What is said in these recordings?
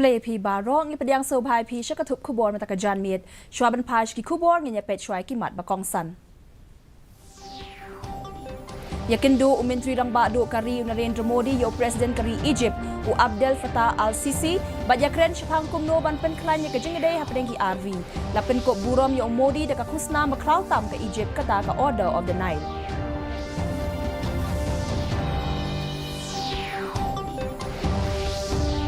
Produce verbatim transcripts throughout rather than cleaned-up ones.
Te phi baroh, ngi pdiang sngewbha ïa phi sha ka thup khubor mynta ka janmiet. Shuwa ban phai sha ki khubor, ngin ïa peit shuwa ïa ki mat ba kongsan. Ïa kynduh u Myntri Rangbah Duh ka ri u Narendra Modi ïa u President ka ri Egypt u Abdel Fattah al-Sisi bad ïa kren shaphang kumno ban pynkhlaiñ ïa ka jingïadei hapdeng ki ar ri. La pynkup burom ïa u Modi da ka khusnam ba khraw tam ka Egypt kata ka Order of the Nile.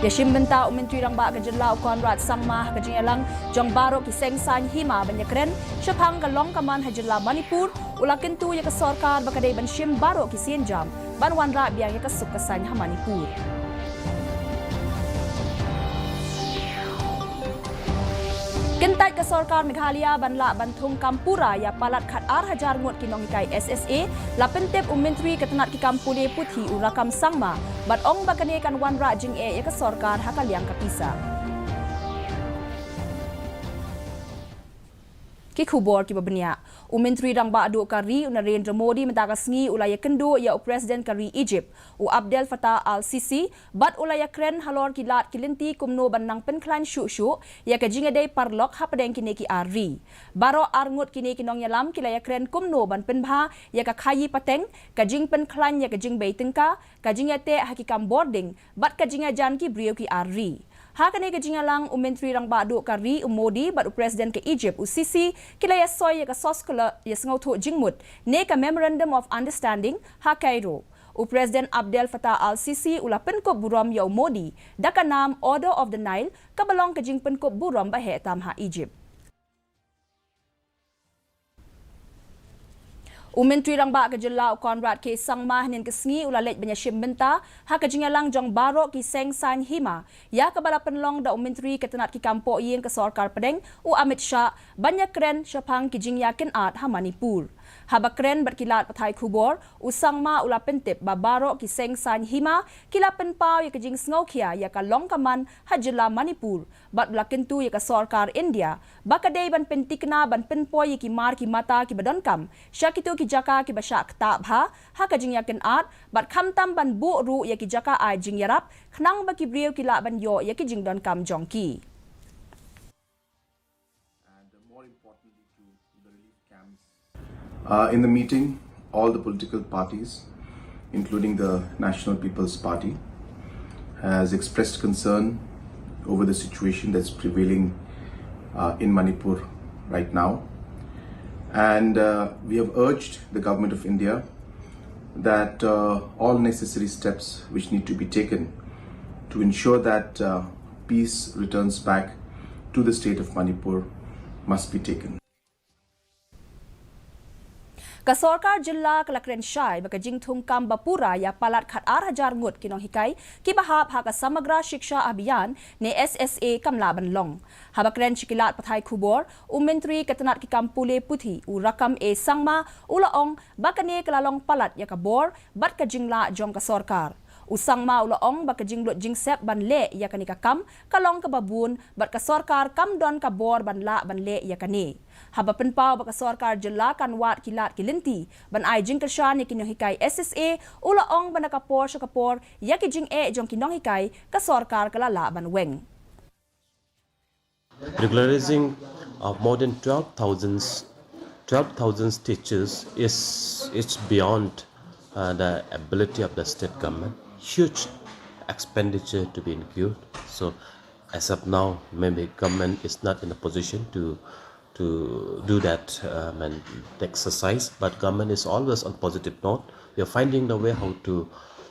Ïa shim bynta u Myntri Rangbah ka jylla u Conrad Sangma ha ka jingïalang jong baroh ki seng saiñ hima ban ïa kren shaphang ka long ka man ha jylla Manipur, u la kyntu ïa ka sorkar ba ka dei ban shim baroh ki sienjam ban wanrah biang ïa ka suk ka saiñ ha Manipur. Kyntait ka sorkar Meghalaya ban lah ban thung kam pura ïa palat khat ar hajar ngut ki nonghikai S S A, la pyntip u Myntri ka tnat ki kam pule puthi u Rakkam Sangma bad ong ba kane kan wanrah jingeh ïa ka sorkar ha ka liang ka pisa. Ki khubor kiba bniah. U Myntri Rangbah Duh ka ri u Narendra Modi mynta ka sngi u la ïa kynduh ïa u President ka ri Egypt u Abdel Fattah al-Sisi bad u la ïa kren halor ki lad ki lynti kumno ban nang pynkhlaiñ shuh shuh ïa ka jingïadei paralok hapdeng kine ki ar ri. Baroh ar ngut kine ki nongïalam ki la ïa kren kumno ban pynbha ïa ka khaïi pateng, ka jingpynkhlaiñ ïa ka jingbei tyngka, ka jingïateh ha ki kam bording bad ka jingïajan ki briew ki ar ri. Ha kane ka jingïalang u Myntri Rangbah Duh ka ri u Modi bad u President ka Egypt u Sisi ki la ïa soi ïa ka soskular ïa sngewthuh jingmut ne ka Memorandum of Understanding ha Cairo. U President Abdel Fattah al-Sisi u la pynkup burom ïa u Modi da ka nam Order of the Nile, kaba long ka jingpynkup burom ba heh tam ha Egypt. U Myntri Rangbah ka jylla u Conrad K Sangma hynnin ka sngi u la leit ban ïa shim bynta ha ka jingïalang jong baroh ki seng saiñ hima ïa kaba la pynlong da u Myntri ka tnat ki kam pohïing ka sorkar pdeng u Amit Shah ban ïa kren shaphang ki jingïakynad ha Manipur. Haba kren bad ki lad pathai khubor, u Sangma u la pyntip ba baroh ki seng saiñ hima ki la pynpaw ïa ka jingsngewkhia ïa ka long ka man ha jylla Manipur bad u la kyntu ïa ka sorkar India ba ka dei ban pyntikna ban pynpoi ïa ki mar ki mata kiba donkam sha kito ki jaka kiba shah ktah bha ha ka jingïakynad bad khamtam ban buh ruh ïa ki jaka ai jingïarap khnang ba ki briew ki lah ban ïoh ïa ki jingdonkam jong ki. And uh, more importantly, to the relief camps. Uh, in the meeting, all the political parties, including the National People's Party, has expressed concern over the situation that's prevailing uh, in Manipur right now. And uh, we have urged the Government of India that uh, all necessary steps which need to be taken to ensure that uh, peace returns back to the state of Manipur must be taken. Ka sorkar jylla ka la kren shai ba ka jingthung kam ba pura ïa palat khat ar hajar ngut ki nonghikai kiba hap ha ka Samagra Shiksha Abhiyan ne S S A kam lah ban long. Haba kren sha ki lad pathai khubor, u Myntri ka tnat ki kam pule puthi u Rakkam A Sangma u la ong ba kane ka la long palat ïa ka bor bad ka jinglah jong ka sorkar. U Sangma u la ong ba ka jinglut jingsep ban leh ïa kane ka kam ka long kaba bun bad ka sorkar kam don ka bor ban lah ban leh ïa kane. Haba pynpaw ba ka sorkar jylla kan wad ki lad ki lynti ban ai jingkyrshan ïa ki nonghikai S S A, u la ong ba na ka por sha ka por ïa ki jingeh jong ki nonghikai ka sorkar ka la lah ban weng. Regularizing of more than twelve thousand, twelve thousand teachers is it's beyond uh, the ability of the state government. Huge expenditure to be incurred. So, as of now, maybe government is not in a position to to do that um, and exercise. But government is always on positive note. We are finding the way how to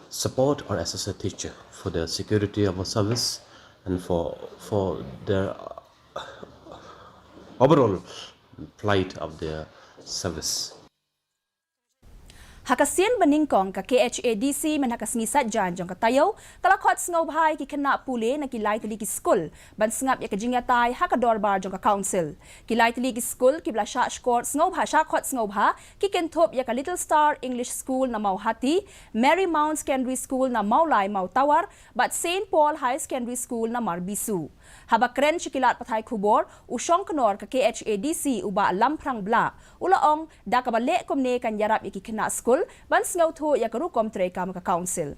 support our S S A teacher for the security of our service and for for the overall plight of their service. Ha ka sien ba nyngkong ka K H A D C mynha ka sngi Saitjaiñ jong ka taïew ka la khot sngewbha ïa ki khynnah pule na ki lai tylli ki skul ban sngap ïa ka jingïatai ha ka dorbar jong ka council. Ki lai tylli ki skul kiba la shah shkor sngewbha shah khot sngewbha ki kynthup ïa ka Little Star English School na Mawhati, Marymount Secondary School na Mawlai Mawtawar bad Saint Paul Higher Secondary School na Marbisu. Haba kren sha ki lad pathai khubor, u shongknor ka K H A D C u Bah Lamphrang Blah u la ong da kaba leh kumne kan ïarap ïa ki khynnah skul ban sngewthuh ïa ka rukom treikam ka council.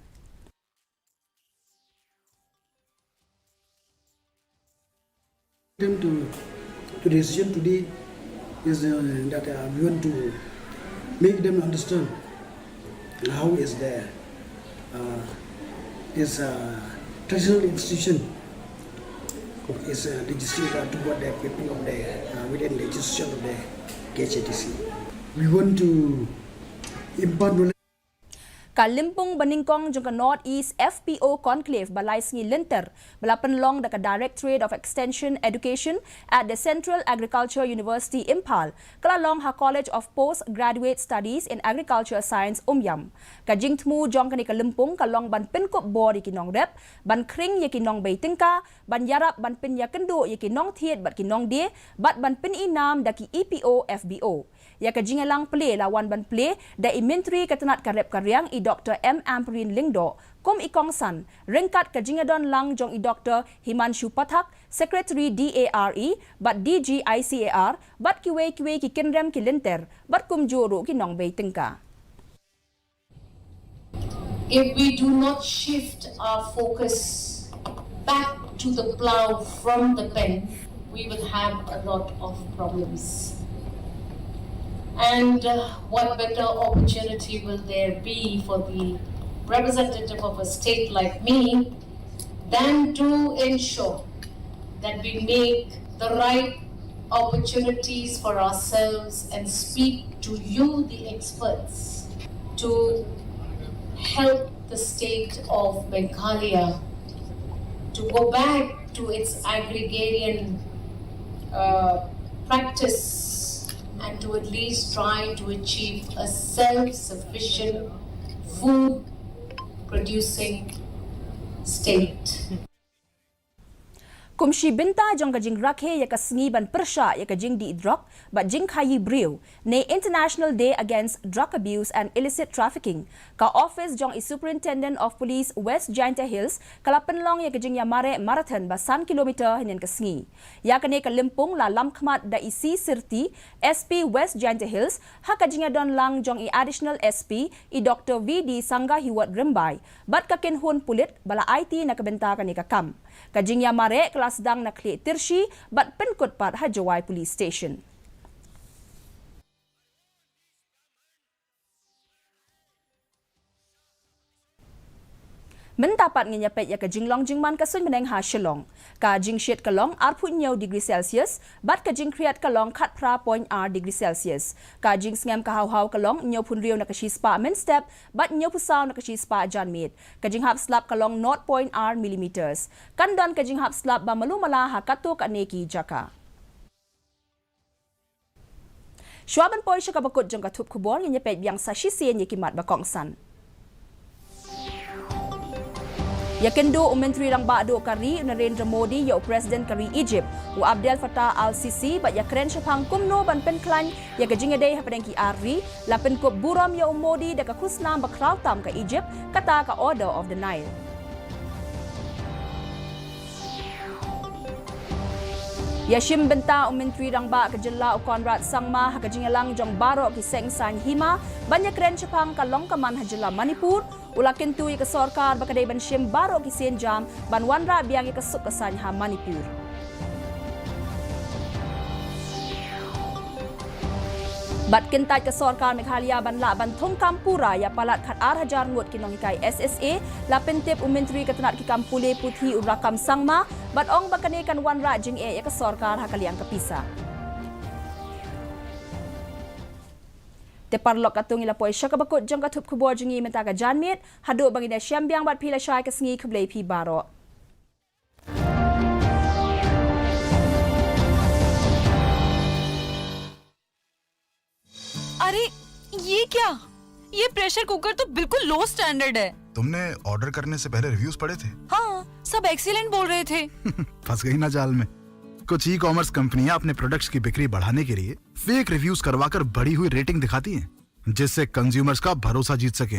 Them to, to the decision today is, uh, that, uh, we want to make them understand how is the, uh, this, uh, traditional institution is, uh, legislated to what the people of the, uh, within legislation of the K H A D C. We want to impart knowledge. Ka lympung banyngkong jong ka North East F P O Conclave ba lai sngi lynter ba la pynlong da ka Directorate of Extension Education at the Central Agriculture University Imphal ka la long ha College of Post Graduate Studies in Agriculture Science Umiam. Ka jingthmu jong kane ka lympung ka long ban pynkup bor ïa ki nongrep, ban khring ïa ki nongbei tyngka, ban ïarap ban pynïakynduh ïa ki nongthied bad ki nongdie, bad ban pyni nam da ki E P O F B O. Ïa ka jingïalang plie la wan ban plie da i Myntri ka tnat ka rep ka riang i Doktor M Ampareen Lyngdoh kum i kongsan, ryngkat ka jingïadon lang jong i Doktor Himanshu Pathak, Secretary D A R E bad D G I C A R, bad kiwei kiwei ki kynrem ki lynter bad kumjuh ruh ki nongbei tyngka. If we do not shift our focus back to the plow from the pen, we will have a lot of problems. And uh, what better opportunity will there be for the representative of a state like me than to ensure that we make the right opportunities for ourselves and speak to you, the experts, to help the state of Meghalaya to go back to its agrarian uh, practice and to at least try to achieve a self sufficient food producing state. Kum shi bynta jong ka jingrakhe ïa ka sngi ban pyrshah ïa ka jingdih drok bad jingkhaïi briew, ne International Day Against Drug Abuse and Illicit Trafficking, ka office jong i Superintendent of Police West Jaintia Hills ka la pynlong ïa ka jingïamareh marathon ba san kilometer hynnin ka sngi. Ïa kane ka lympung la lamkhmat da i C Sirti, S P West Jaintia Hills, ha ka jingïadon lang jong i Additional S P, i Doktor V D Sangahiwot Rymbai, bad ka kynhun pulit ba la aiti na ka bynta kane ka kam. Ka jingïamareh ka la sdang na Khlieh Tyrshi bad pynkut pat ha Jowai Police Station. Mynta pat ngin ïa peit ïa ka jinglong jingman ka suiñ bneng ha Shillong. Ka jingshit ka long arphew hynñiew degree Celsius bad ka jingkhriat ka long khatphra point ar degree Celsius. Ka jingsngem ka hawhaw ka long hynñiewphew hynriew na ka shispah mynstep bad hynñiewphew saw na ka shispah janmiet. Ka jinghap slap ka long nought point ar millimeters. Kan don ka jinghap slap ba malu mala ha katto katne ki jaka. Shuwa ban poi sha kaba kut jong ka thup khubor, ngin ïa peit biang sa shisien ïa ki mat ba kongsan. Ïakynduh u Myntri Rangbah Duh ka ri u Narendra Modi ïa u President ka ri Egypt u Abdel Fattah al-Sisi bad ïakren shaphang kumno ban pynkhlaiñ ïa ka jingïadei hapdeng ki ar ri. La pynkup burom ïa u Modi da ka khusnam ba khraw tam ka Egypt, kata ka Order of the Nile. Ïashim bynta u Myntri Rangbah ka jylla u Conrad Sangma ha ka jingïalang jong baroh ki seng saiñ hima ban ïakren shaphang ka long ka man ha jylla Manipur. U la kyntu ïa ka sorkar ba ka dei ban shim baroh ki sienjam ban wanrah biang ïa ka suk ka saiñ ha Manipur. Bad kyntait ka sorkar Meghalaya ban lah ban thungkam pura ïa palat khatar hajar ngut ki nonghikai S S A, la pyntip u Myntri ka tnat ki kam pule puthi u Rakkam Sangma, bad ong ba kane kan wanrah jingeh ïa ka sorkar ha ka liang ka pisa. Te paralok, katto ngi la poi sha kaba kut jong ka thup khubor jong ngi mynta ka janmiet, haduh ba ngin ïashem biang bad phi lashai ka sngi, khublei phi baroh. अरे, ये क्या? ये प्रेशर कुकर तो बिल्कुल लो स्टैंडर्ड है। तुमने ऑर्डर करने से पहले रिव्यूज पढ़े थे? हाँ, सब एक्सीलेंट बोल रहे थे। फंस गई ना जाल में। कुछ ई कॉमर्स कंपनियां अपने प्रोडक्ट्स की बिक्री बढ़ाने के लिए फेक रिव्यूज करवाकर बढ़ी हुई रेटिंग दिखाती हैं, जिससे कंज्यूमर्स का भरोसा जीत सकें।